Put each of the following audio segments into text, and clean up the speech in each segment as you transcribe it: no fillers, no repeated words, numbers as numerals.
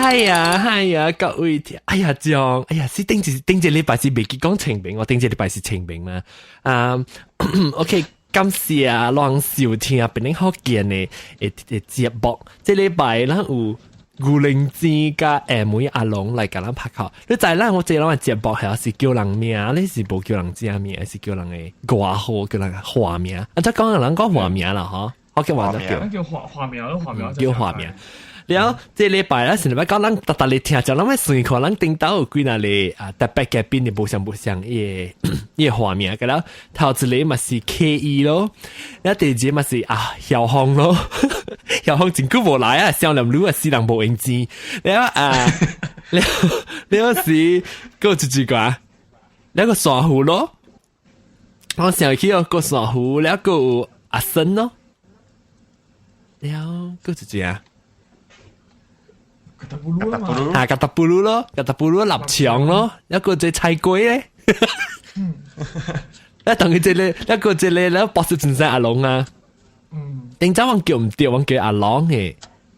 哎呀，哎呀，各位聽，哎呀，將，哎呀，是頂一頂一禮拜是袂記講清明，我頂一禮拜是清明嘛。啊，OK，感謝咱收聽變恁福建的節目。這禮拜咱有牛奶子佮下妹阿龍來共咱拍口。你知咱我這攏的節目係是叫人名，你是無叫人正名，是叫人的外號，叫人化名。啊，這講人講化名啦，嗬，福建話就叫叫化化名咯，化名叫化名。了後，這禮拜咧是禮拜講咱逐逐日聽，就咱欲算看咱頂兜有幾若個啊特別嘉賓的無相無相伊个伊个化名，個了頭一個嘛是 KE 咯，了第二個嘛是啊曉峰咯，曉峰真久無來啊，少年女啊死人無閒錢，了啊了了是閣有一個啊，了個珊瑚咯，我想起哦個珊瑚，了閣有阿森咯，了閣一個啊。格達布魯啊嘛，啊，格達布魯咯，格達布魯立場咯，一個做菜龜咧，一同佢這個，一個這個咧，博士先生阿龍啊，頂早我叫毋對，我叫阿龍嘅，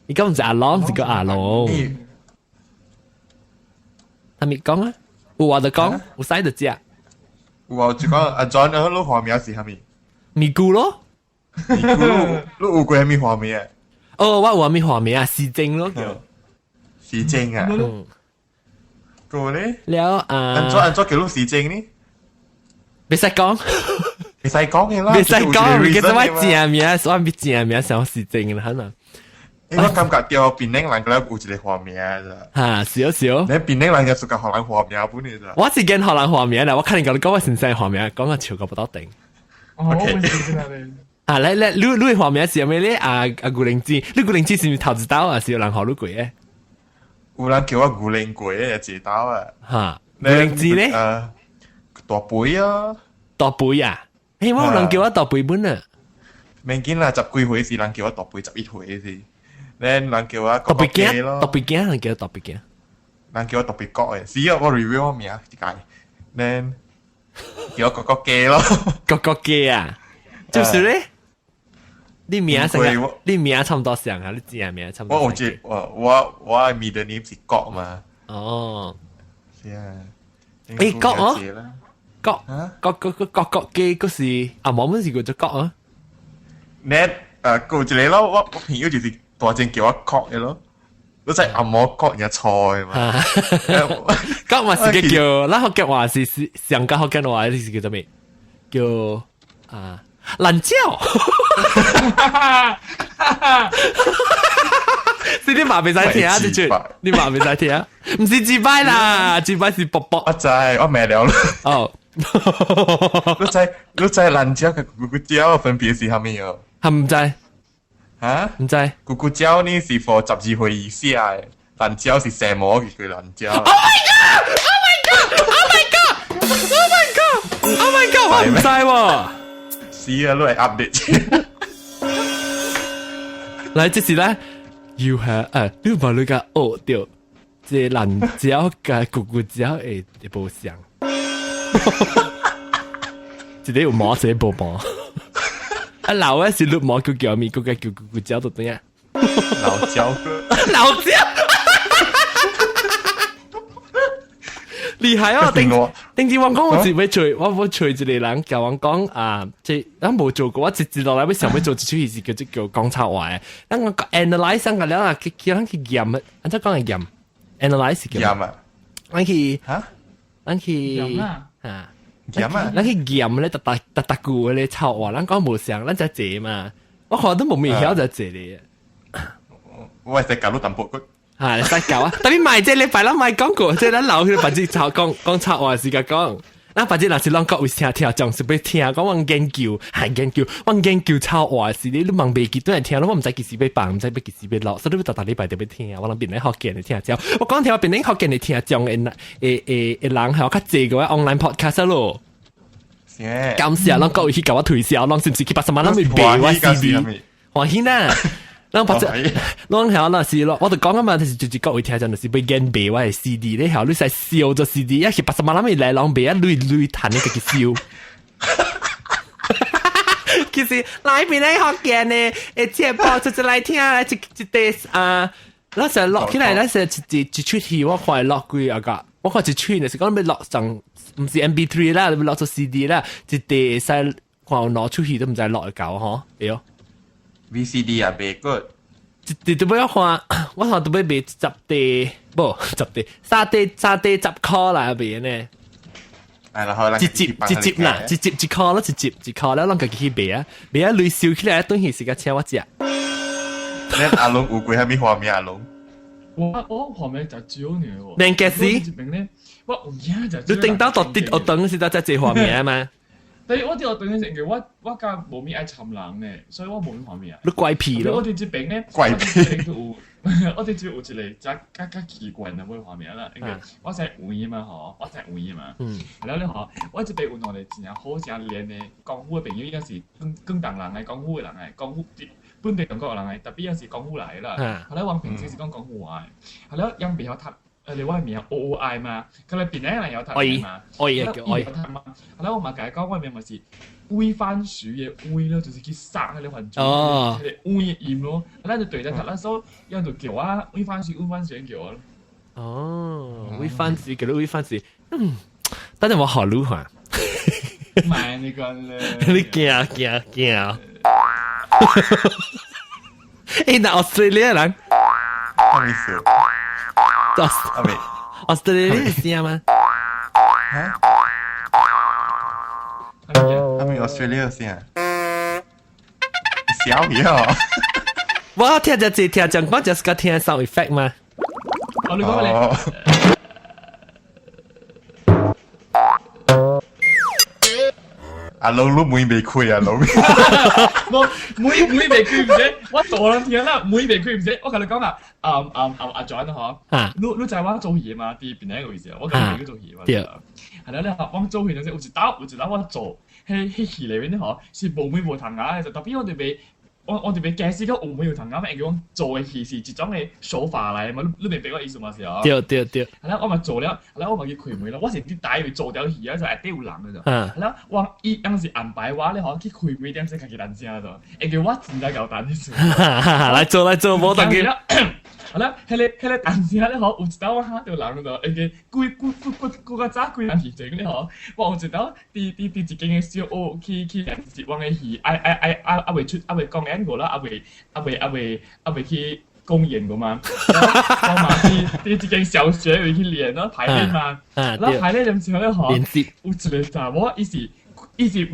你講毋是阿龍，是叫阿龍。係咪講啊？有話就講，有使就食。有啊，就講阿 John 啊，你化名是啥物？咪咕咯，咪咕，你有過啥物化名？哦，我有啥物化名啊？時政咯叫。時政啊，個咧？了啊！按怎叫你時政呢？袂使講，袂使講嘅啦，袂使講，你記得我正名，我唔正名想時政啦，可能。我感覺著檳城人個有一個化名咋。哈，是哦是哦。你檳城人就屬予人化名本嚟咋？我是見予人化名啦，我肯定共你講我先生化名，講個笑個不到頂。哦，啊，來來，你化名是啥物咧？啊啊，古靈子，你古靈子是毋是頭一刀啊？是有人予你過嘅？有人叫我牛奶過嘅一刀啊！哈，牛奶子咧？大肥啊！大肥啊！嘿，我有人叫我大肥本啊！免緊啦，十幾歲時人叫我大肥，11歲時，咧人叫我大肥囝咯，大肥囝人叫我大肥囝，人叫我大肥角嘅，是啊，我 review 我名一屆，咧叫我國國雞咯，國國雞啊，就是咧。你名成個，你名差唔多像啊，你正名差唔多。我有一我 middle name 是國嘛。哦，是啊。誒，國哦，國國國國國國雞嗰是啊，我們是叫做國啊。你誒，有一個咯，我朋友就是大正叫我國嘅咯，你知紅毛國人錯嘅嘛。國嘛是個叫，咱福建話是上家福建話，你是叫做咩？叫啊。懶覺，是你嘛袂使聽啊！這句你嘛袂使聽，毋是自拜啦，自拜是卜卜。我知，我明了啦。哦，你知懶覺佮咕咕鳥分別是啥物哦？係毋知？嚇？毋知？咕咕鳥呢是 for 12歲以下的，懶覺是生毛叫做懶覺。 Oh my god! Oh my god! Oh my god! Oh my god! Oh my god! 我毋知喎。是啊，你會 update。來，這是咧，you have 你把你個學到，這懶鳥佮咕咕鳥會無像，一個有毛，一個無毛。啊，老的是綠毛叫叫咪，個個叫咕咕鳥就對啊。老鳥，老鳥。厲害哦！頂頂次我講我是欲揣，我欲揣一個人，共我講啊，這咱無做過，我一直落來欲想欲做一齣戲是叫做叫講插話的。咱個 analyze 個了啊，去叫人去驗，按怎講會驗？analyze 叫驗啊？咱去嚇？咱去啊？驗啊？咱去驗咧，逐逐逐逐句咧插話，咱講無像，咱才坐嘛。我看都無物曉就坐咧。我會使教你淡薄個。啊，你使教啊！特別賣這禮拜咱賣講過，這咱留去別只炒講講插話時間講。咱別只若是攏各位聽聽眾是欲聽講我研究，係研究，我研究插話是你你問袂記對來聽，我毋知幾時欲放，毋知欲幾時欲落，所以你逐逐禮拜都欲聽。我攏變咧福建的聽眾，我講聽我變咧福建的聽眾的的的的人係較濟個 online podcast 咯。感謝攏各位去共我推銷，攏是毋是去80萬攏會賣我 CD？歡喜呐！咱把這，攏曉那是咯，我就講啊嘛，就是各位聽眾就是欲演賣我的 CD 咧，曉你使燒咗 CD，一是80萬咱咪來攏賣啊，累累趁你家己燒。其實來邊咧福建的，會節目出出來聽，一一塊啊。咱成日錄起來，咱成日一一一出戲，我看錄幾啊個，我看一出就是講欲錄上，毋是 MP3 啦，欲錄做 CD 啦，一塊會使看有兩出戲都毋知錄會到吼，對哦。 VCD 啊，袂過。一直都欲看，我看都欲賣十塊，無十塊，三塊三塊十箍啦，賣呢。係啦，可能一集一集啦，一集一箍咯，一集一箍了，攏家己去賣啊，賣啊，鐳收起來，轉去時間請我食。你阿龍有過啥物畫面？阿龍？我畫面就少呢喎。連結是？我有影就。你頂到到佇學堂時，才這畫面嘛？但我佇學堂時，因為我較無物愛參人呢，所以我無物畫面。你乖僻咯。我佇這邊呢，怪癖。我佇這邊有一個較較較奇怪的畫面啦，因為我在有影嘛吼，我在有影嘛。嗯。然後咧吼，我這邊有兩個真正好誠練的功夫的朋友，伊是廣廣東人的功夫的人的功夫。本地中國人的，特別是廣府來的啦。後來我平時是講廣府話的，後來𪜶袂曉讀，你我的名 O O I 嘛，佢哋檳城人會曉讀嘛，愛叫愛。嘛，後來我嘛共伊講，我的名嘛是煨番薯的煨咯，就是去殺彼個番薯，彼個煨的音咯。咱就對著讀，咱所以𪜶就叫我煨番薯，煨番薯叫我咯。哦，煨番薯叫你煨番薯，嗯，等陣我學你看。買你講咧。你驚驚驚！欸，那 Australia 人，什麼意思？ Australia 聲嗎？嚇？係咪 Australia 聲？小嘢哦！我聽只只聽講講就是個聽 sound effect 嘛。哦，你講咩？阿龍你門袂開啊，龍。我門門袂開毋是，我大人聽啦，門袂開毋是，我共你講啊，啊啊啊阿 John 嗬，你你知我做戲嘛？佇邊個位置啊？我共你做戲嘛？對。係啦，你我做戲陣時有一道有一道我做，彼彼戲內面嗬是無門無窗仔的，特別我佇袂。我特別解釋講有門有窗仔，因為講做的戲是一種的手法來嘛，你你明白我意思嘛？是啊。對對對。係啦，我嘛做了，係啦，我嘛去開門咯。我是佇台位做條戲啊，就內底有人的就。係啦，我伊當時安排我咧吼去開門點先家己單聲就，因為我真正𠢕單的時。來做來做，無當緊。係啦，彼個單聲咧吼，有一道我嚇著人就，因為規規規規規較早幾年前咧吼，我有一道佇佇佇一間的小學去去是阮的戲，愛愛愛愛猶未出，猶未講演過啦，猶未猶未猶未猶未去公演過嘛。我嘛佇佇一間小學位去練咯，排練嘛。然後排練陣時候咧吼，有一個查某，伊是伊是欲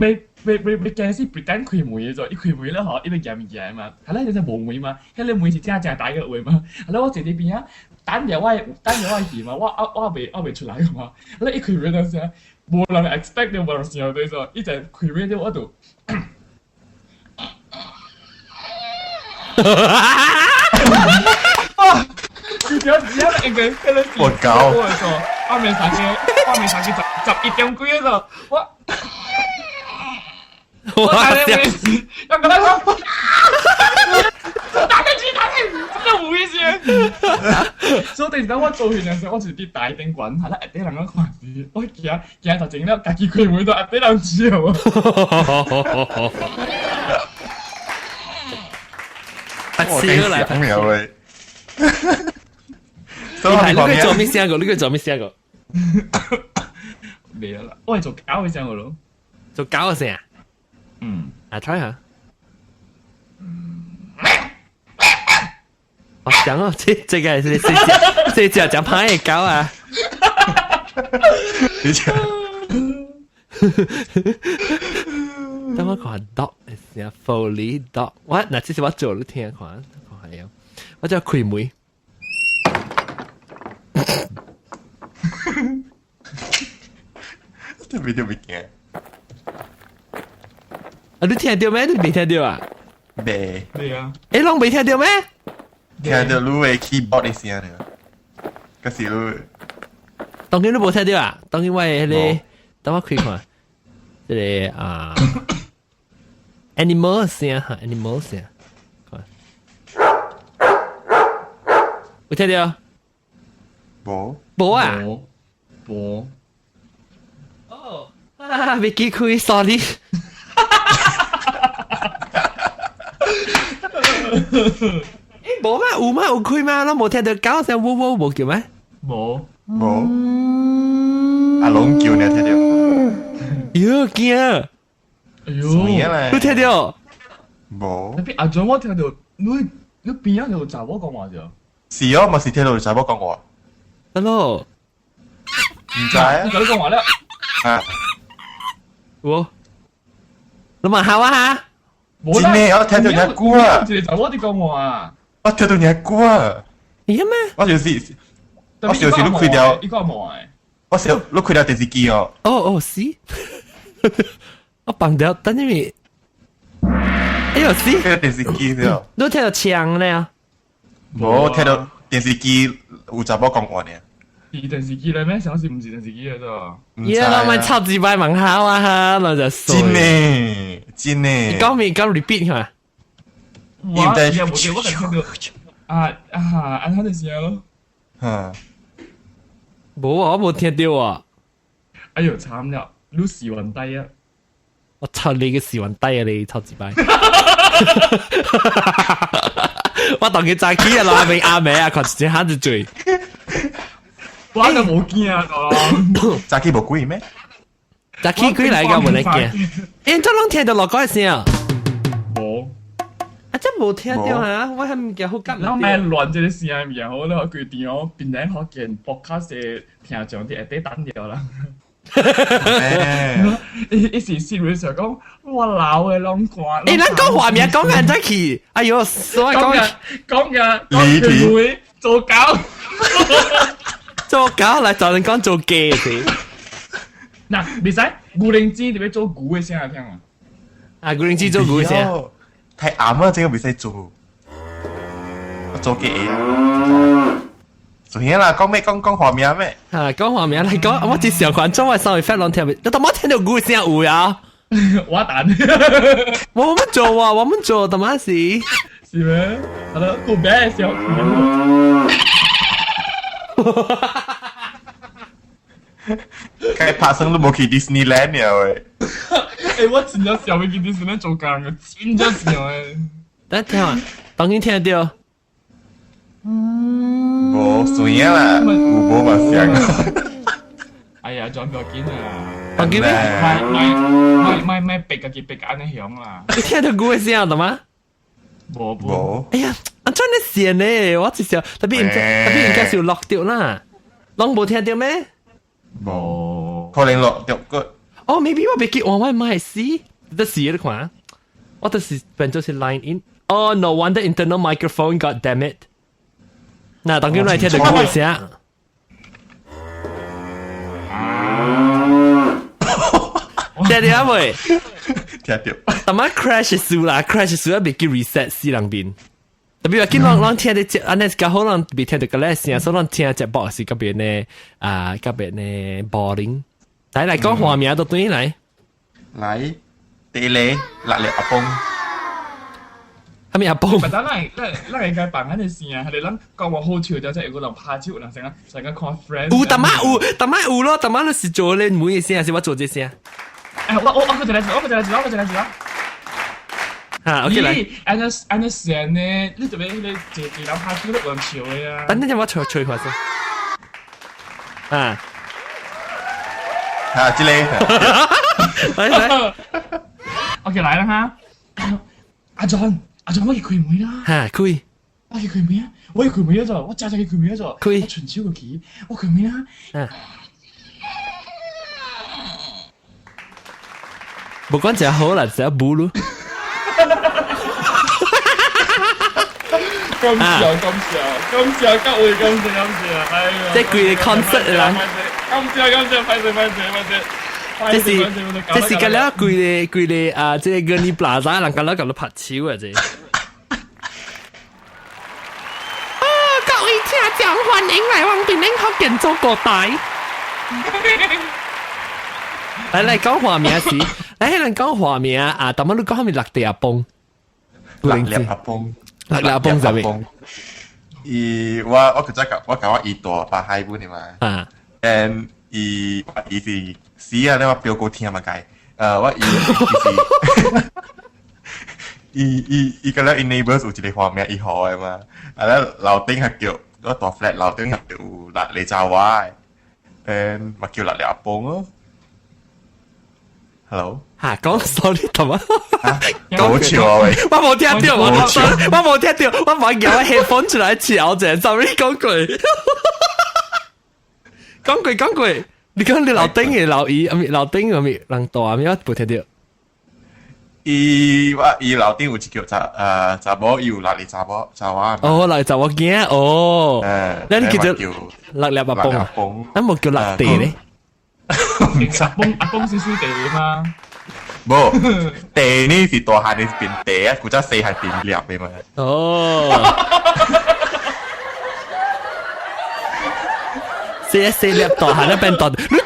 欲欲欲驚死 pretend 開門的就，伊開門了吼，伊欲夾物件嘛，後來就是無門嘛，彼個門是正正大個位嘛，後來我坐佇邊仔等著我的等著我的戲嘛，我我我猶未出來嘛，後來伊開門陣時，無人 expect 著無人想著說，伊就開門了我就，啊！佢條只應該彼個我搞，我說我面上去，我面上去十十一點幾個，我。我打的沒事，要跟他說，打得起，打得起，真的有意思。所以第二我做戲的時候，我是佇台頂懸，係啦，下底人講看時，我驚驚頭前了，家己開門都下底人笑。我頂來了喂。你可以做咩聲個？你可以做咩聲個？沒有啦，我係做狗的聲個咯。做狗的聲啊？嗯，啊，try 下。我講哦，這這個是這這這講歹的狗啊。你講。等我看 dog 是 Foley dog，我嗱這是我做你聽看，看下我叫開門。特別特別驚。啊！你聽著咩？你未聽著啊？未。對啊。欸，攏未聽著咩？聽著你的 keyboard 的聲爾。可是你。當今你無聽著啊？當今我的彼個，等我開看。這個啊，animal 聲哈，animal 聲。看。有聽著？無。無啊？無。哦，啊，未記開，sorry。欸，無嗎？有嗎？有開嗎？攏無聽到狗聲嗚嗚無叫咩？無。無。阿龍叫你聽到？喲驚！哎呦！你聽到？無。特別阿俊我聽到，你邊仔有查某講話啫？是哦，嘛是聽到查某講話。 Hello。唔知啊。你講話咧？啊。我。你問下我哈？真嘅，我聽到你歌啊！一個查某佇講話啊！我聽到你歌啊！咦咩？我就是，我就是你開掉，伊個無誒。我小你開掉電視機哦。哦哦是。我放掉，等陣咪。哎呦是。聽到電視機了。你聽到槍咧？無聽到電視機有查某講話呢。是電視機咧咩？想是毋是電視機嚟啫？耶！我咪插字擺問下啊哈，我就真嘅，真嘅。講咪講 repeat 嘛？我也無記，我就聽到啊啊，按呢聲咯。嚇！無啊，我無聽到啊。哎呦，慘了，你時運低啊！我操你個時運低啊！你插字擺。我當佢早起啊，落面阿妹啊，看一隻喊住嘴。我就冇驚啊！早起無鬼咩？早起鬼來個無得驚。欸，這攏聽到落歌聲？無。啊，這無聽到啊！我還物件好夾。咱莫亂這個聲物件好，你規定哦，變成福建博客是聽眾佇下底等著啦。伊是 serious 講，我老的攏看。欸，咱講畫面講緊再去，哎喲，所以講講嘅講佢做狗。做狗來找人講做雞是。嗱，袂使牛奶機特別做牛的聲來聽啊。啊，牛奶機做牛的聲。太暗啊，這個袂使做。我做雞啊。做啥啦？講咩？講講畫面咩？啊，講畫面來講，我只上觀眾我稍微發攏聽袂，你都冇聽到牛聲有呀？我等。我們做啊，我們做，他媽是。是咩？好了，個別小。該拍生都無去 Disneyland 了喂！欸，我真正想欲去 Disneyland 做工啊，真正想的。等聽啊，當然聽得到。無算啦，有無嘛想。哎呀，轉不要緊啊！當緊咩？莫莫莫莫逼家己逼按呢響啦。你聽到牛的聲了嗎？無無。哎呀，啊真的線呢，我只想特別特別應該是有落掉啦，攏無聽到咩？無，可能落掉個。哦，maybe 我袂記換我麥死，得時你看，我就是變做是 line in。哦，no wonder internal microphone god damn it。嗱，當今來聽到牛的聲。聽到未？聽到。但係 crash 輸啦，crash 輸啊，袂記 reset 死人邊。特別話見攏攏聽得這，按呢較好攏袂聽到個咧聲，所以攏聽節目是特別呢啊，特別呢 boring。來來講畫面都對來。來，第一個六粒阿公。係咪阿公？但咱咱咱應該放咱的聲，係咱講話好笑，就係有個人拍手，人成個成個看 friend。有，淡仔有，淡仔有咯，淡仔你是做咧每個聲，還是我做這聲？哎，我我我一來我一來我一來嚇，OK 來。按呢按呢聲呢，你特別迄個一一人拍手都有人笑的啊。等陣我吹吹下先。啊。啊，這個。來來。 OK 來啦哈。阿 John，阿 John，我去開門啦。嚇，開。我去開門啊！我去開門咗，我正正去開門咗。開。我伸手過去，我開門啊。啊。無管食好啦，食補咯。感謝感謝感謝各位，感謝感謝，哎呀！這規個 concert 人。感謝感謝，歹勢歹勢歹勢。這是這是個了規個規個啊！這個 Gurney Plaza 人個了共你拍手啊！這。啊！各位聽眾，歡迎來往檳城福建做國大。來來講畫面是，來彼人講畫面啊！但乜你講蝦米六地阿崩？六粒阿崩，六粒阿崩啥物？伊我我較早甲我甲我姨大巴海本的嘛。啊。 and 伊伊是死啊！你我表哥聽嘛該，我伊是伊伊伊個咧，伊 neighbors 有一個畫面伊好嘅嘛，啊咧樓頂係叫我大 flat 樓頂係有六個查某的，誒嘛叫六粒阿公咯。Hello，嚇講 sorry 同啊，好笑啊喂！我冇聽到，我我冇聽到，我冇叫我 headphone 出來笑者，sorry 講句，講句講句，你講你樓頂嘅樓姨，啊咪樓頂個咪人大咩？我冇聽到。伊我伊樓頂有一叫查查某，伊有六個查某查某。哦，六個查某囝哦，誒，你叫做六粒阿公啊？啊冇叫六地咧？阿公阿公是水地嘛？無，地呢是大漢的變地啊，古早細漢變粒的嘛。哦，細細粒大漢咧變大，你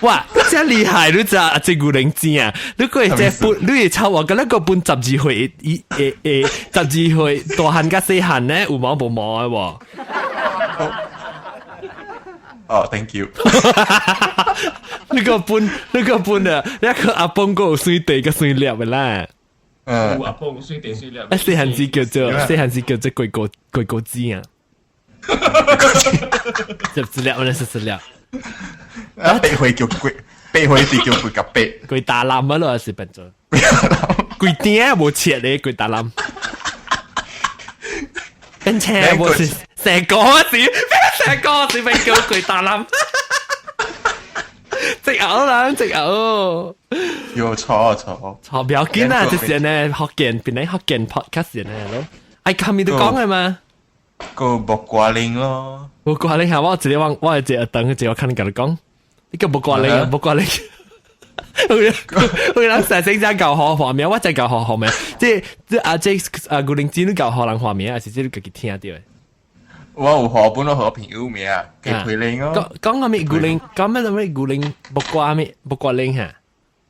哇，真厲害！你知啊，這牛奶精啊，你個這半，你會抄我，咁那個半12歲，伊誒誒12歲大漢甲細漢咧有毛無毛的無？哦，thank you。你個半，你個半啊，你個阿公個有水地個水粒的啦。嗯，阿公水地水粒。啊，細漢子叫做細漢子叫做鬼果鬼果子啊。十粒，我哋十粒。啊，白灰叫鬼，白灰是叫鬼甲白。鬼打冧啊咯，是變做。鬼頂無切咧，鬼打冧。跟車無是成個是，成個是變叫鬼打冧。直嘔啦，直嘔。有錯錯。錯不要緊啊，就是呢福建，變嚟福建 podcast 呢咯。哎，後面都講嘅嘛。個木瓜鈴咯。木瓜鈴係我直接往我係直接等，直接看你甲你講，你叫木瓜鈴啊，木瓜鈴。我人成成只教學畫面，我只教學畫面，即即啊這啊古靈精你教學人畫面，還是這你家己聽到的？我有學本我學朋友名，雞皮鈴咯。講講咩古靈？講咩咩古靈？木瓜咩木瓜鈴嚇？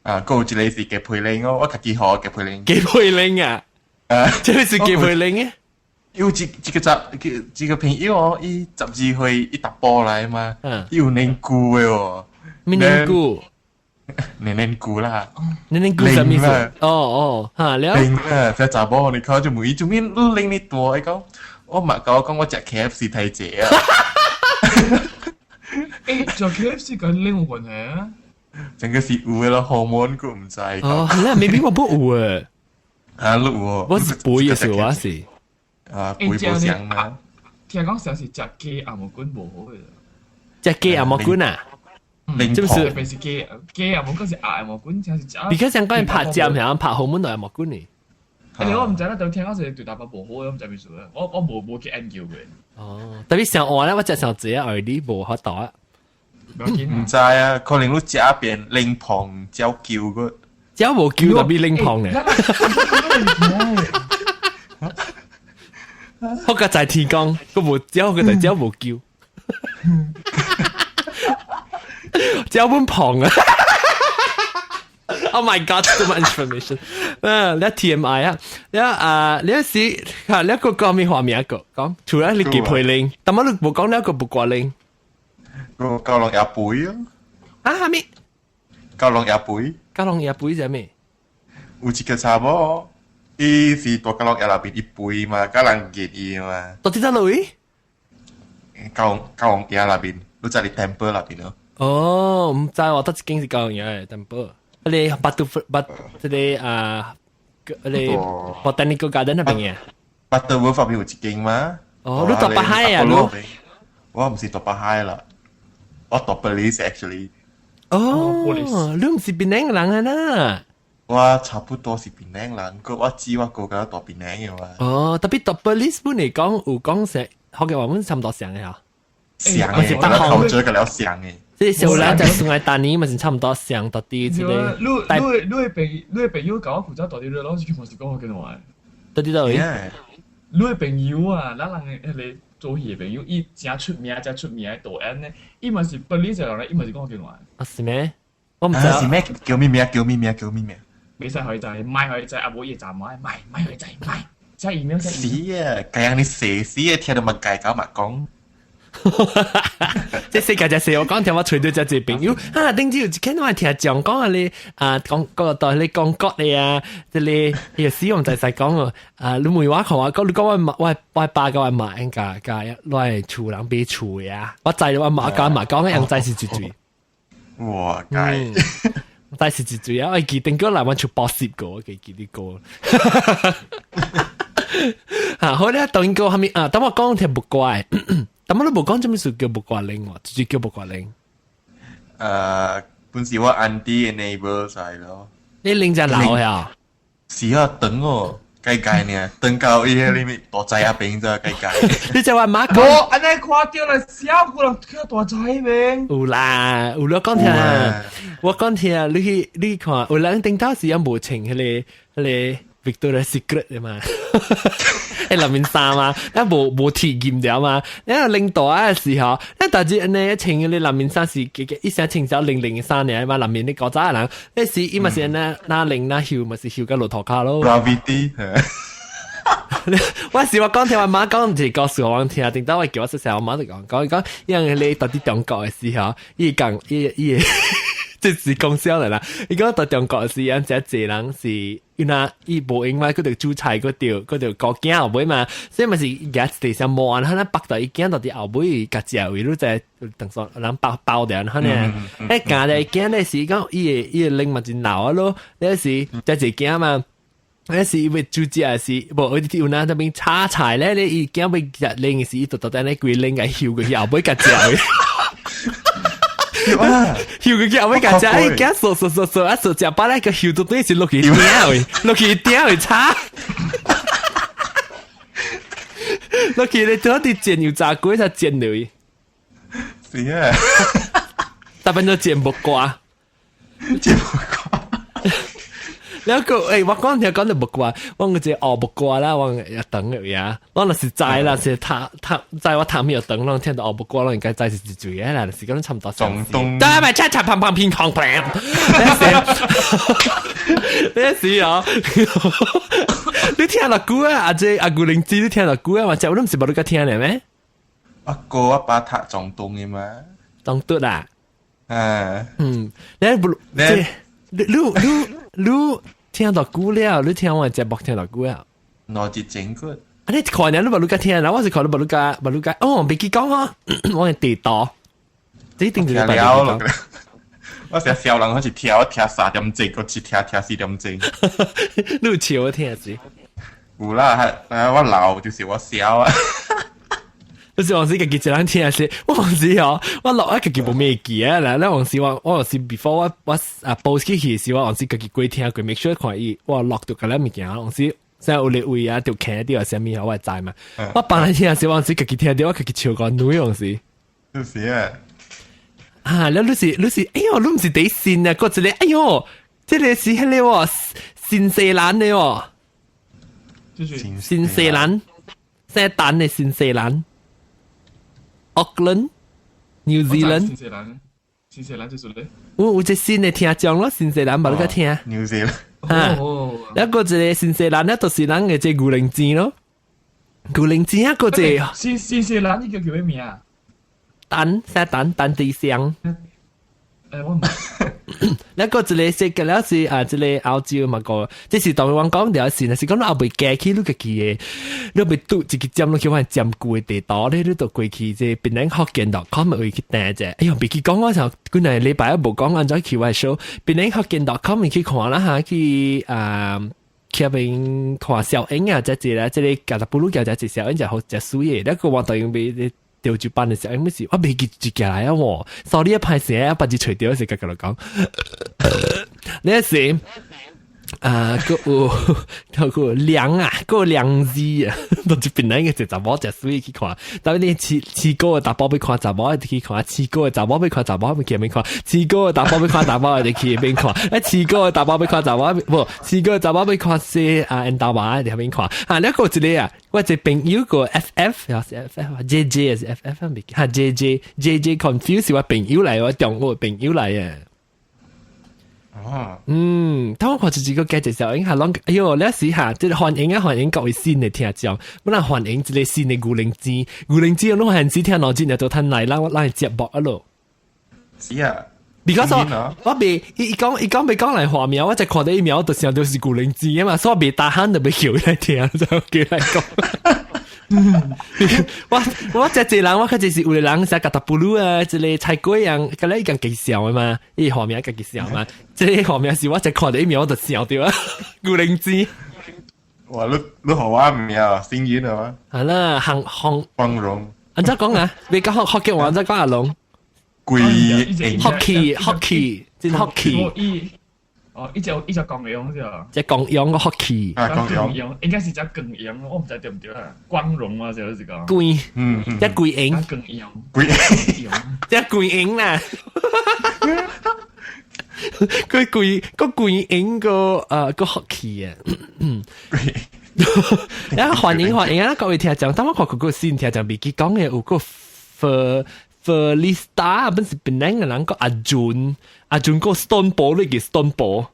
啊，閣有一個是雞皮鈴咯，我家己學雞皮鈴。雞皮鈴啊？啊，這個是雞皮鈴嘅。有一一個十一個朋友哦，伊12歲伊達波來嘛，伊有年姑的哦。咩年姑？年年姑啦。年年姑什麼意思？哦哦，嚇了。鈴啦，這查某你看就問伊做咩你鈴你大？伊講我嘛甲我講我食 KFC 太濟啊。欸，食 KFC 跟鈴有關係啊？整個是有的咯，荷爾蒙佢毋知。哦，係啦，maybe 我不有誒。啊，你有哦。我是背嘅時候我是。啊，背無相嘛。聽講成是食雞鴨毛菌無好嘅。食雞鴨毛菌啊？這不是，特別是雞雞鴨毛菌是鴨毛菌，才是食。比較像講拍針，係拍後門都係毛菌呢。欸，我毋知啦，但聽講是對大伯無好，我毋知咩事啦。我我無無去研究過。哦，特別上餓咧，我食上濟啊，而你無法度啊。毋知啊，可能你食變冷胖焦鳩個。焦無鳩特別冷胖咧。好個在天公，個無焦個就焦無鳩。焦本胖啊！Oh my god, too much information。嗯，你 TMI 啊，你啊，你是嚇你個講咩畫面一個講？除咗你記配鈴，但係你無講你一個木瓜鈴。個九龍鴨背啊！啊，哈咪？九龍鴨背。九龍鴨背係咩？有一個查某，伊是大九龍鴨內邊一背嘛，甲人見伊嘛。到底在哪位？九九龍鴨內邊，你在你 temple 內邊咯。哦，毋知我得一間是九龍鴨的 temple。你巴杜巴，這個啊，這個 Botanical Garden 那邊嘅。巴杜無發邊有一間嗎？哦，你大巴海啊？你？我毋是大巴海啦，我大 police actually。哦，你毋是檳城人啊啦？我差不多是檳城人，個我知我哥哥大檳城嘅嘛。哦，特別大 police 本嚟講有講成福建話本差唔多像嘅嚇。像嘅，北方口個了像嘅。即係小蘭就算係大年，咪是差唔多上到啲之類。你你你朋你朋友教我負責到底你老是全是講福建話。到底到底？你朋友啊，咱人迄個做戲的朋友，伊誠出名，誠出名的導演呢，伊嘛是本地人咧，伊嘛是講福建話。啊是咩？我毋知。是咩？叫咩名？叫咩名？叫咩名？袂使予伊知，莫予伊知，啊無伊會查莫，莫莫予伊知，莫。這伊名。死啊！這樣你死死啊，聽到嘛改搞嘛講。這世界就係我講聽我揣著遮濟朋友啊，頂次有一間我聽講講啊你啊講個代你講國你啊，這個伊個死我毋知使講哦啊，你問我看我講你講我我我爸佮我媽應該佮來厝人買厝的啊，我知我媽佮媽講的，樣知是一水。哇，解。但是一水啊！我記頂個來阮厝報十個，我記記得過。啊，好咧，當個蝦米啊？等我講聽木瓜的，但我都無講這物事叫木瓜奶喎，直接叫木瓜奶。本是我 auntie 的 neighbor 嚟咯。你拎只老呀？是啊，等哦，計計呢，等到伊迄裡面大仔阿邊咋計計。你就話媽講，無按呢看著來小個人去大仔邊。有啦，有啦，講聽，我講聽，你去你看，有人頂頭時也無穿彼個彼個 Victoria Secret 的嘛，喺內面衫嘛，咱無無體驗了嘛。你領導的時候，咱大家按呢穿彼個內面衫是一聲穿小零零衫爾嘛，內面你古早的人，彼時伊嘛是按呢，若零若翕嘛是翕到落塗跤咯。 Gravity，我是我講聽我媽講，毋是告訴我聽，頂到我叫我細細，我媽就講講講，因為你到佇中國的時候，伊講伊伊。這是講笑來啦！伊講到中國時，按遮濟人是，伊若伊無閒嘛，閣著煮菜，閣著閣著顧囝後尾嘛，所以嘛是舉一地上摸，可能縛到伊囝到佇後尾，共食位，你知當說人包包掉，可能欸，教咧囝咧是講伊的伊的奶嘛真老啊咯，那時遮濟囝嘛。那時伊欲煮食時，無有哪那邊炒菜咧，你伊囝欲食奶的時，伊就就按呢規奶共搝過去後尾共食去。搝過去後尾共食，伊囝嗦嗦嗦嗦啊嗦食飽咧，個搝到底是落去鼎位，落去鼎位炒。落去咧，拄佇煎油炸粿才煎落去。是啊，大半都煎木瓜，煎木瓜。了個欸，我講聽講到木瓜，我有一個學木瓜啦，我會當的呀。我若是知啦，是讀讀知我讀咩長，攏聽到學木瓜，攏應該知是一水的啦，就是講差不多。中東。對咪恰恰砰砰乒乓砰。你是哦，你聽偌久啊？阿姐阿古靈子，你聽偌久啊？嘛，這我都毋是無你佮聽的咩？阿哥阿爸讀中東的嘛？中東啊？啊。嗯，你不你你你你聽偌久了？你聽我節目聽偌久啊？兩日前個。啊！你看呢？你無你佮聽啦？我是看你無你佮無你佮哦，袂記講啊！我係地道，這一定就是聽了。我成日笑人，我是聽我聽3點鐘，我是聽聽4點鐘。你有笑我聽是？有啦，係我老就是我笑啊。就是往時家己一人聽是，我往時哦，我落啊家己無咩記啊啦，咱往時我我是 before 我我啊 post 起去時，我往時家己過聽過，make sure 看伊我錄著個咱物件，往時現有咧位啊，就聽著啥物我會知嘛。我放來聽時，往時家己聽著，我家己笑個女往時。就是啊。啊，你你是你是，哎喲，你毋是第新啊，閣一个，哎喲，這个是彼个喎，新西蘭的哦，新西蘭，姓陳的新西蘭。Auckland, New Zealand。新西蘭，新西蘭就是咧。有有一新的聽眾咯，新西蘭無你佮聽。 New Zealand。啊，一個一個新西蘭咧，就是咱的這牛奶錢咯。牛奶錢啊，閣一個。新新西蘭，你叫叫咩名啊？陳，姓陳，陳志祥。欸，我毋。那個一個是個了是啊，這個澳洲嘛個，這是當我講著是，若是講你後尾加去你家己的，你欲拄一個針落去，我針舊的地圖咧，你就過去這檳城福建 .com 會去訂者。哎喲，袂記講我就幾若禮拜無講按怎去我 show，檳城福建 .com 去看啦哈，去啊去遐邊看小影啊，這這啦，這個加達布魯橋這這小影就好食水的，那個我當用袂。潮州班的時候，咩事？我袂記一寄來啊！喎，sorry 啊，歹勢啊，別日揣著時，共佮講。那是啊，閣有閣有涼啊，閣有涼字啊，都是檳城个一查某食水去看，但你飼飼狗的查埔欲看查某，去看飼狗的查某欲看查某，欲去邊看飼狗的查埔欲看查某，就去邊看。啊，飼狗的查某欲看查某，無飼狗的查某欲看說啊，緣投麻佇遐邊看。啊，你閣有一个啊，我一個朋友個 F F，抑是 F F，J J 抑是 F F，袂記，哈 J J J J confuse 是我朋友來，我中學朋友來啊。哦，嗯，當我看一個價值效應係攏，哎喲，你試下，即係歡迎啊歡迎各位新的聽眾，本來歡迎這個新的牛奶子，牛奶子攏係只聽腦子，就趁來咱咱節目啊咯。是啊。 because 我未伊講伊講未講來畫面，我就看到一秒就想到是牛奶子啊嘛，所以我未打喊就未叫來聽，就叫來講。我我這濟人，我較濟是有個人寫甲達布魯啊，這個菜粿樣，甲你講介紹的嘛，伊畫面家己紹嘛，這個畫面是我一看到一秒我就想到啊，牛奶子。哇！你你學我唔要幸運啊嘛？係啦，行行光榮。按怎講啊？你講學學嘅話，按怎講阿龍？貴型 hockey hockey 真 hockey。哦，伊隻伊隻光榮是吧？隻光榮個 hockey。啊，光榮，應該是隻光榮，我唔知對唔對啊。光榮啊，就是講。貴，嗯，隻貴型。光榮。貴，隻貴型啦。佢貴個貴型個個 hockey 啊。啊，歡迎歡迎啊！各位聽眾，當我看佢個先聽眾未記講嘅有個 Felista 本是檳城嘅人個阿俊，阿俊個 Stone 波你叫 Stone 波，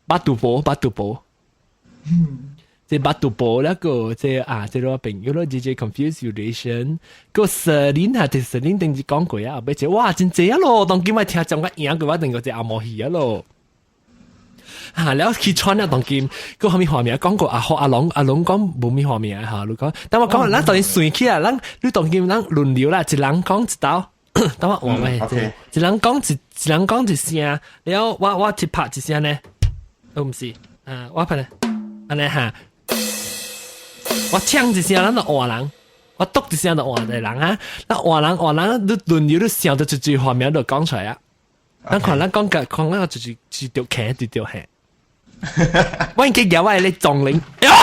巴杜波巴杜波，這巴杜波那個這啊這個朋友咯，這這 confuse relation 個 Celine 啊，這 Celine 頂次講過啊，後尾這哇真濟啊咯，當今我聽眾個贏過我定個這阿毛戲啊咯。嚇！了去穿啊，當今個後面畫面講過阿阿龍阿龍講無咩畫面嚇，你講，但我講，咱當然算起啊，咱你當今咱輪流啦，一人講一道，等我換喂，一人講一一人講一聲，了我我一拍一聲呢，都毋是，啊，我拍呢，按呢哈，我搶一聲，咱就換人，我篤一聲就換一個人啊，咱換人換人，你輪流你想到一句畫面就講出來啊，咱看咱講個講那個就是是著騎對著嘿。我應該有我咧撞鈴，哎是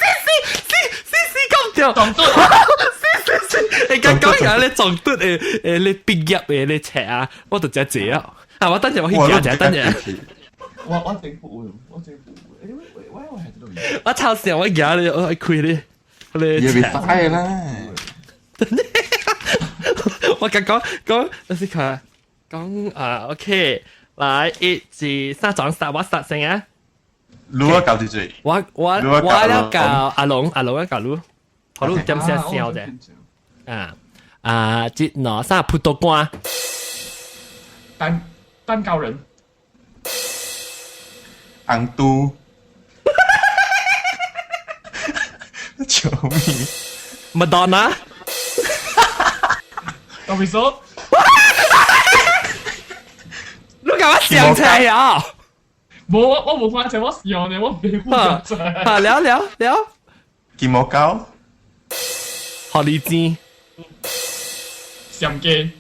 是是是是是講對，撞對，是是是，你講講下咧撞對誒誒，你畢業誒你冊啊，我就只這啊，啊我等陣我去行者，等陣。我我政府我政府，誒我我我係我頭先我行咧，我開咧，你要別帶啦。我講講講，等先看，講啊，OK，來一、二、三，撞殺我殺聲啊！你我教住住，我我我了教阿龍，阿龍我教你，好你點聲笑啫？啊啊！這兩三葡萄乾，蛋蛋糕人，紅都，救命！麥當娜，我咪說，你幹嘛想起來啊？無我我無發現我笑呢，我沒發現。啊，聊聊聊。金毛狗，學你知。相機。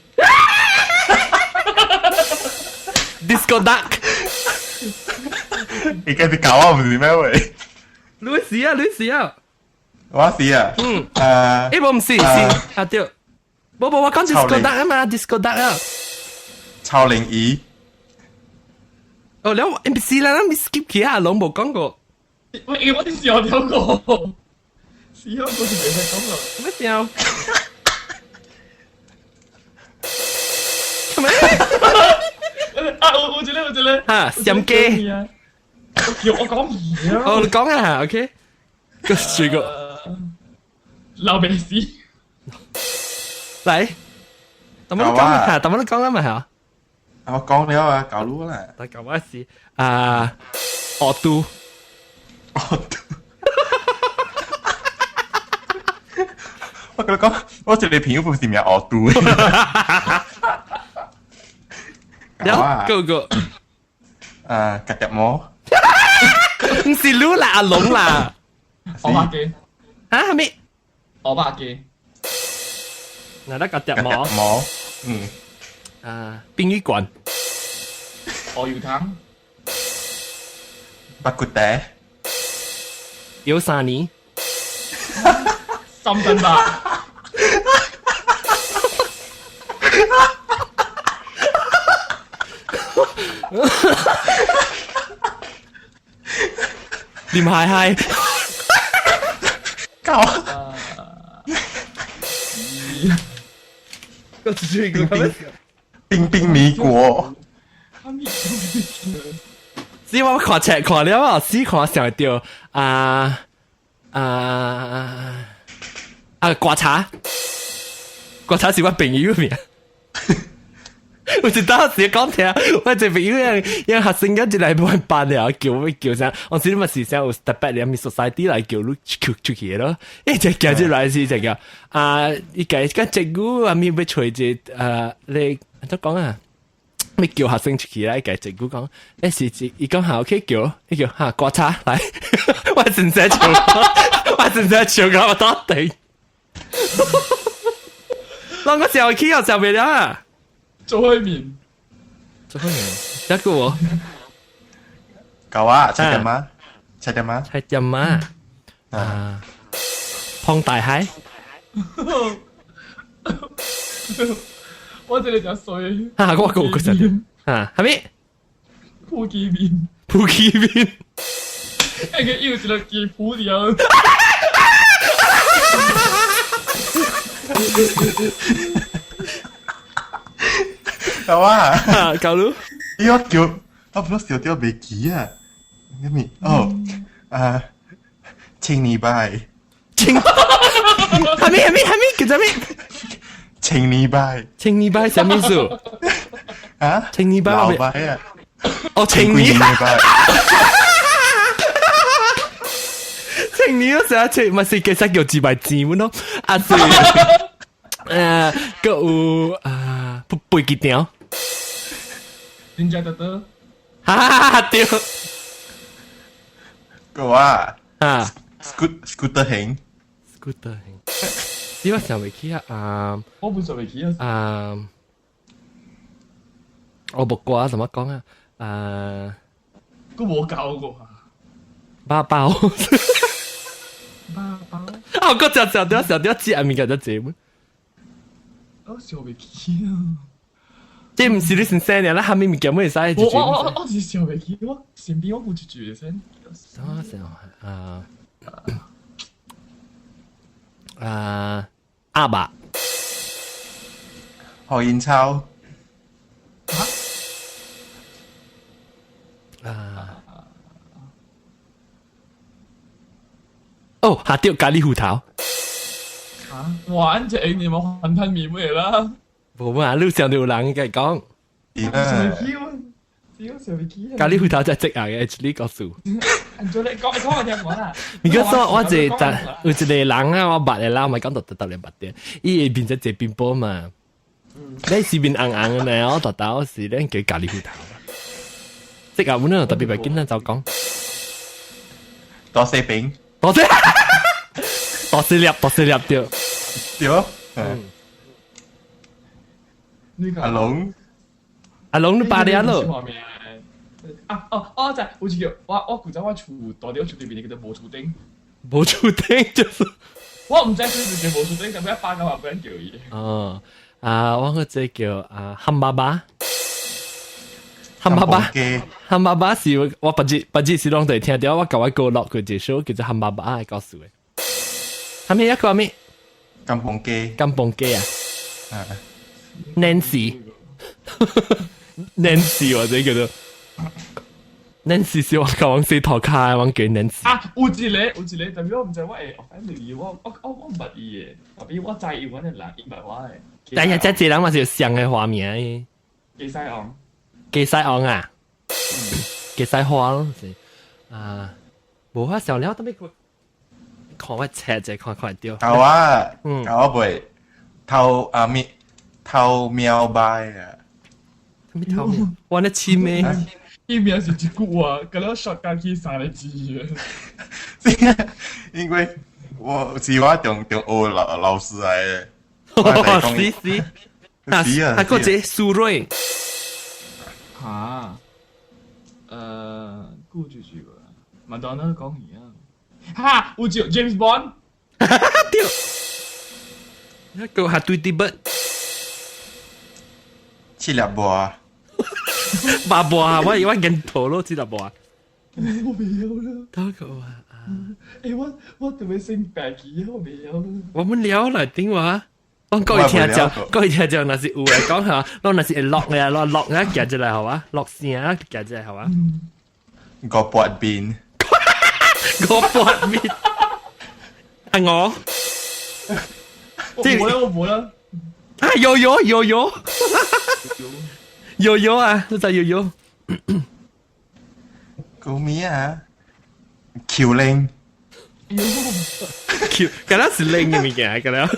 Disco Duck。你家己搞啊，唔是咩喂？你試啊，你試啊。我試啊。嗯。誒。欸，我唔是，是啊對。無無，我講 Disco Duck 啊嘛，Disco Duck 啊。超靈異。哦，你唔是啦，咱 skip 起啊，攏無講過。喂，我啲笑掉過，笑過是袂使講過。咩笑？咩？啊，有有一個有一個。哈，相機。叫我講嘢啊！哦，你講啊，OK。個水個。老白屎。來，等我講下，等我講啦嘛嚇。我講了啊，搞路啦。但搞我是啊，惡都。惡都。我跟你講，我一個朋友不是名惡都。了，個個。啊，夾夾毛。唔是你啦，阿龍啦。歐巴機。啊，係咪？歐巴機。嗱，得夾夾毛。毛，嗯。啊，殯儀館。鵝油湯。白骨茶。有三年。三分吧。林海海。搞。個這個冰冰迷國。是我看冊看了啊，死看想到啊啊啊！刮茶，刮茶是我朋友名。我一當時講聽，我一個朋友樣學生一來幫辦了，叫我叫啥？我時你嘛是想有特別的 society 來叫你出出去咯。一隻叫出來是這個啊，伊個個政府啊，咪欲揣一個你怎講啊？欲叫學生出去來，個政府講，欸是伊講好 OK 叫，伊叫哈刮茶來，我真正笑，我真正笑到我到底。啷個時候去又食袂了啊？做開麵，做開麵，一個喎。夠啊！七點嗎？七點嗎？七點啊！啊，胖大海。我這裡就衰。啊，我個個實啊，係咪？普吉麵，普吉麵。那個又是個雞脯掉。夠啊！夠咯。咦，我叫我不是小掉袂記啊。咩物？哦，啊，青年拜。青。係咪係咪係咪叫做咩？青年拜。青年拜啥物意思？啊？青年拜。老拜啊！哦，青年拜。青年嗰時青，咪是其實叫自敗字咯。啊是。閣有啊，背幾條？真正得得。哈哈哈！對。個啊。啊。 Scooter 型。 Scooter 型。你我想袂起啊！啊。我本想袂起啊。啊。我木瓜怎麼講啊？啊。佢無教過啊。包包。包包。啊！我食食掉食掉食物件就濟麼？我想袂起啊！這毋是你先生爾，咱蝦米物件會使？我是想袂起，我身邊我有一句先。啥想啊？啊！阿爸，何燕秋。啊！哦，下掉咖喱芋頭。啊！哇！按這你冇雲吞麵咩啦？無嘛，你上到有人甲伊講。點啊？咖咖喱芋頭真係積硬嘅，你告訴。按照你講，講我聽講啦。你講說，我一個有一個人啊，我捌的人，咪講到特別捌的，伊會變成一冰波嘛。你是面紅紅的呢，我特特是咱叫咖喱芋頭。這個阮特別袂緊咱就講。多西餅。多西。多西粒，多西粒對。對。嗯。阿龍。阿龍你巴了咯。啊哦哦，就好似叫我古早我厝大啲，我厝對面叫做無厝頂。無厝頂就是。我毋知佢是叫無厝頂，但係一百九萬俾人叫伊。哦，啊，我個這叫啊漢爸爸。漢爸爸，漢爸爸是我別日別日是攏會聽到我舊我哥落過一首叫做漢爸爸的故事的。係咪一個咩？金鳳雞。金鳳雞啊。啊。Nancy。Nancy 或者叫做。Nancy 是我講死頭卡，我叫 Nancy。啊，有一個有一個，特別我毋知我會，反正我毋捌伊的，特別我知伊有的人，伊捌我的。但係這個人嘛是有像的畫面。雞西王。雞西王啊？雞西花咯，是啊，無法想了，特別看我冊者看看著。有啊，嗯，有啊，袂頭啊咪頭喵拜啊。咩頭喵？我那黐咩？伊名是一句話，佮了說家去三個字。因為我是我中中學老老師來的。是是。是啊。啊，個這蘇芮。哈？顧住住個，麥當勞講嘢啊。哈！有隻 James Bond。對。一個係對啲筆。七粒無。八婆啊！我我認頭咯，七粒無。我袂曉啦。多個啊！欸，我特別姓白記，我袂曉啦。我們聊來電話，我各位聽眾，各位聽眾，若是有的講下，我若是會落嘅，落落啊，行出來好啊，落聲啊，行出來好啊。五撥面。五撥面。啊我。我冇啦，我冇啦。啊有有有有。有有啊，你就有有。個咩啊？橋鈴。橋，敢若是鈴嘅物件，敢若。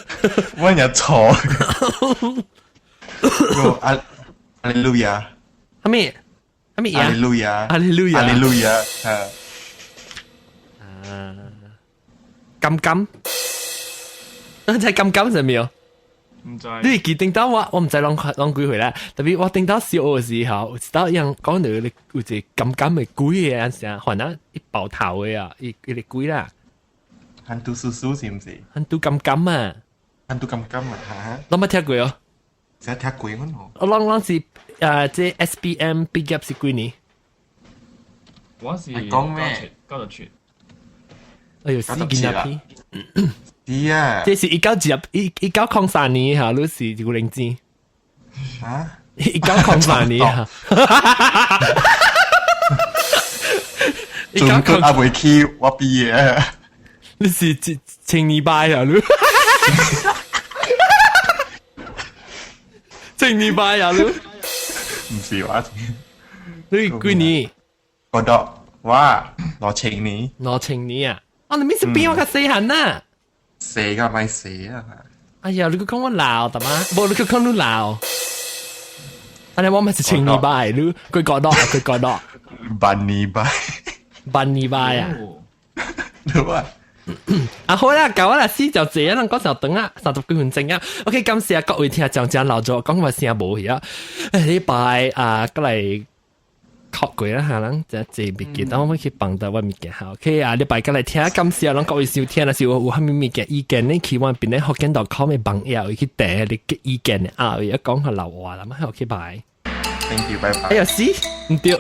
我有錯。個阿阿利路亞。啥物？啥物阿利路亞。阿利路亞。阿利路亞。啊。金金。你知金金係咩？唔知。你記頂到我，我唔知攏攏幾歲啦。特別我頂到小學嘅時候，有一道人講到你有一個金金嘅鬼嘅，陣時還啊一爆頭嘅啊，一一個鬼啦。hantu 叔叔是唔是？ hantu 金金啊！ hantu 金金啊嚇！攏捌聽過哦？成日聽過乜喎？我攏攏是啊，這 SPM 畢業是幾年？我是講咩？97。哎呦，死囡仔片！是啊，這是1903年嚇，你是有靈知？啊？1903年嚇。仲佢阿未去，我畢業。你是青年拜啊？你青年拜啊？你唔是話，你幾年？我得哇，2000年。 2000年啊！啊，你咩是比我較細漢啊？細個咪細啊！哎呀，你閣講我老，大媽，無你閣講你老。啊，你我咪是青年拜，你佢覺得佢覺得。萬年拜。萬年拜啊！你話？啊好啦，夠啦，死就這啊，咱講就等啊，30幾分鐘啊。OK，感謝各位聽眾真老咗，講話聲無去啊。禮拜啊，過來考過啦嚇，咱這這物件，等我去放到我物件好。OK 啊，禮拜過來聽，感謝咱各位收聽，若是有有啥物物件意見呢？去阮邊咧福建 .com 的網頁去訂你嘅意見的啊，會講下老話啦，嘛 OK 拜。 Thank you，拜拜。哎呀，死，毋對。